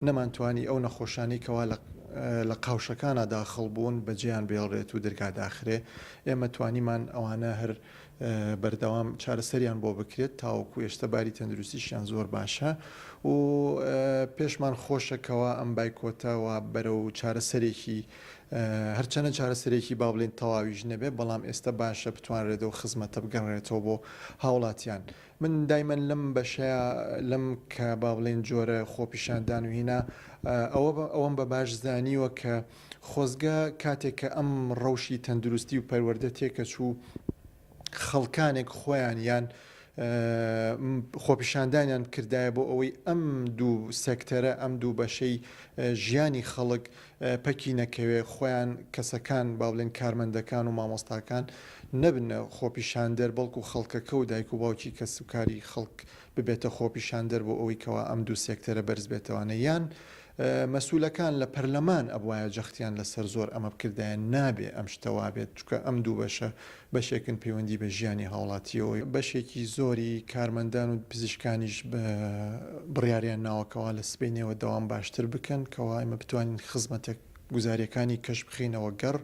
نەمانتوانی ئەو نەخۆشانەی کەوا لە لە قاوشەکانا داخڵ بوون بەجێیان بێڵرێت و دەرگا داخرێ، ئێمە توانیمان ئەوانە هەر بەردەوام چارەسەریان بۆ بکرێت تاوەکو ئێشتا باری تەندروستیشیان زۆر باشە و پێشمان خۆشە کەوا ئەم بایکۆتە وا بەرەو چارەسەرێکی هەرچەنە چارەسەرێکی با بڵێین تەواویش نەبێ بەڵام ئێستا باشە بتوانرێت ئەو خزمەتە بگەڕێتەوە بۆ هاوڵاتیان. من دایمەن لەم بەشەیا لەم کە با بڵێین جۆرە خۆپیشاندان و هینا ئەوە ئەوەم بە باش زانیوە کە خۆزگە کاتێک کە ئەم ڕەوشی تەندروستی و پەروەردە تێکەچوو خەڵکانێک خۆیان یان خۆپیشاندانیان بکردایە بۆ ئەوەی ئەم دوو سێکتەرە ئەم دوو بەشەی ژیانی خەڵک پەکی نەکەوێ خۆیان کەسەکان با بڵێن کارمەندەکان و مامۆستاکان نەبنە خۆپیشاندەر بەڵکو خەڵکەکە و دایک و باوکی کەسوکاری خەڵک ببێتە خۆپیشاندەر بۆ ئەوەی کەوا ئەم دوو سێکتەرە بەرز بێتەوانە یان مەسولەکان لە پەرلەمان ئەبوایە جەختیان لەسەر زۆر ئەمە بکردایە نابێ ئەم شتە وابێت چونکە ئەم دوو بەشە بەشێکن پەیوەندی بە ژیانی هاوڵاتیەوە بەشێکی زۆری کارمەندان و پزیشکانیش بڕیاریان ناوە کەوا لە سبەینێوە دەوام باشتر بکەن کەوا ئێمە بتوانین خزمەتە گوزاریەکانی کەش بخەینەوە گەڕ.